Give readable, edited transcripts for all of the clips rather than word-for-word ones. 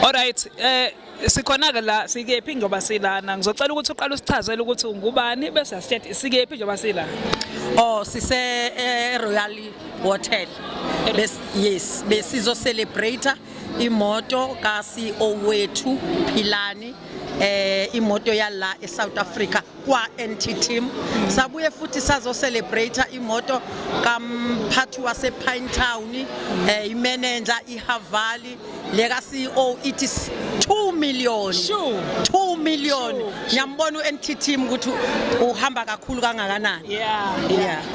Alright, sikhona ke la, sikephi ngoba silana? Ngizocela ukuthi uqale usichazele ukuthi ungubani, bese asitshela sikephi njengoba sila. Oh, sise Royal Hotel. Yes, besizo celebrate imoto ka CEO wethu Philani, imoto yala eSouth Africa kwa NT Team. Sabuye futhi sazo celebrate imoto kamphathi wase Pine Town, imanager iHavali leka CEO, ithi 2 million. 2 million. Ngiyambona uNT Team ukuthi uhamba kakhulu kangakanani.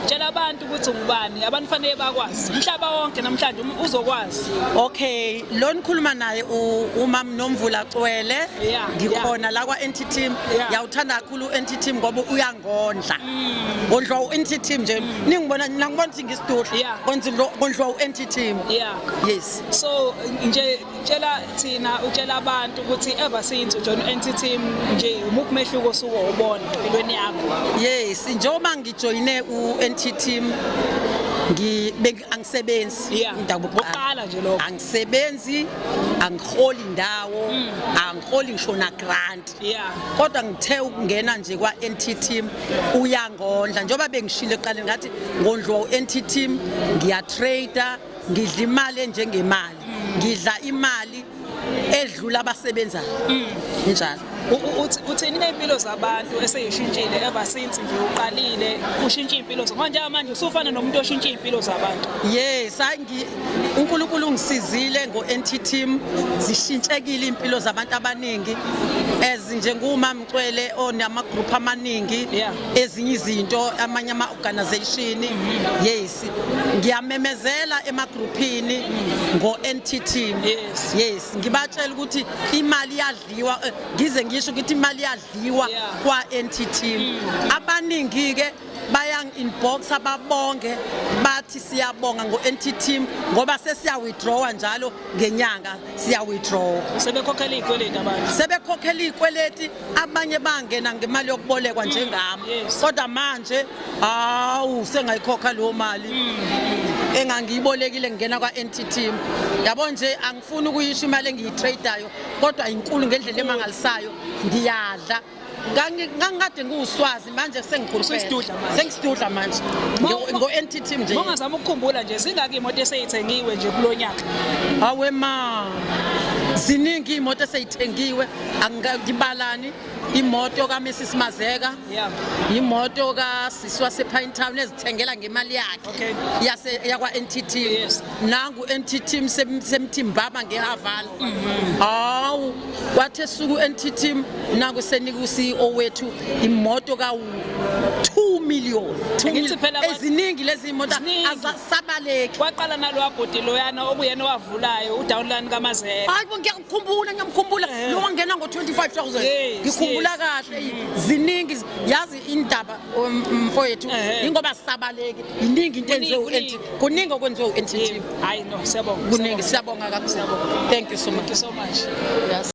Tshela abantu ukuthi ungubani, abantu fanele bakwazi. Umhlaba wonke namhlanje uzokwazi. Okay, lo nikhuluma naye umam Nomvula Cwele. Ngikhona la kwa NT Team. Yawuthanda kakhulu uNT Team ngoba uyangondla. Ngondlwa uNT Team nje. Ningibona nangibona ukuthi ngisidudla. Kondlwa uNT Team. Yes. So nje tshela thina, utshela abantu ukuthi ever since ujoin NT Team nje, umuphi umehluko osuke ubona empilweni yakho? Yes, njengoba ngijoyine uNT Team angisebenzi. Indaba yokuqala. Okokuqala nje lokho. Angisebenzi, angiholi indawo, angiholi ngisho na grant. Kodwa ngithe ukungena nje kwa NT Team, uyangondla. Njengoba bengishilo ekuqaleni, ngathi ngondliwa u-NT Team, ngiyatrader, ngidla imali enjengemali, ngidla imali edlula abasebenzayo njalo. Uthini ngey'mpilo zabantu eseyishintshile ever since nje uqalile ushintshe iy'mpilo ngoba njengamanje usufana nomuntu oshintshe iy'mpilo zabantu? Yes, hayi, uNkulunkulu ungisizile ngo-NT Team, zishintshekile iy'mpilo zabantu abaningi, as njengumama Mcwele onama group amaningi, ezinye izinto, amanye ama-organization. Yes, ngiyamemezela emagruphini ngo-NT Team. Yes, ngibatshela ukuthi imali iyadliwa, ngize ngisho ukuthi imali iyadliwa kwa-NT Team. Abaningi-ke bayang-inbox, ababonge, bathi siyabonga ngo-NT Team ngoba sesiya-withdrawa njalo ngenyanga, siya-withdraw. Sebekhokhela iy'kweleti abantu. Sebekhokhela iy'kweleti, abanye bangena ngemali yokubolekwa njengami. Kodwa manje, hawu, sengayikhokha leyo mali engangiyibolekile ngingena kwa-NT Team. Yabo nje, angifuni ukuyisho imali engiyitradeayo, kodwa inkulu ngendlela emangalisayo. Ngiyadla. Ngangikade ngiwuswazi, manje sengikhuluphele. Usuyisidudla manje. Sengisidudla manje ngo-NT Team nje. Ungazama ukukhumbula nje, zingaki iy'moto eseyithengiwe nje kulo nyaka? Hawe ma, ziningi iy'moto eseyithengiwe. Angibalani imoto kaMrs Mazeka, imoto kasisi wase-Pine Town ezithengela ngemali yakhe yase yakwa-NT Team. Nangu NT Team semthimbaba ngeHaval. Hawu, wathi esuku u-NT Team, naku senika u-CEO wethu imoto ka-2 million. 2 Angithi million. phela Eziningi lezi moto. Ziningi. Azasabaleki. Kwaqala nalowa bhuti loyana okuyena owavulayo, udownline kaMazeka. Hayi bo, ngiyakukhumbula, ngiyamkhumbula. Lo wangena ngo-25,000. Ngikhumbula kahle. Ziningi, yazi indaba, mfowethu, ingoba sisabaleki, iningi into enziwe Kuningi. u-NT, kuningi okwenziwe u-NT Team. Hayi no, siyabonga. Kuningi, siyabonga kakhulu. Siyabonga. Thank you so much. Thank you so much. Yes.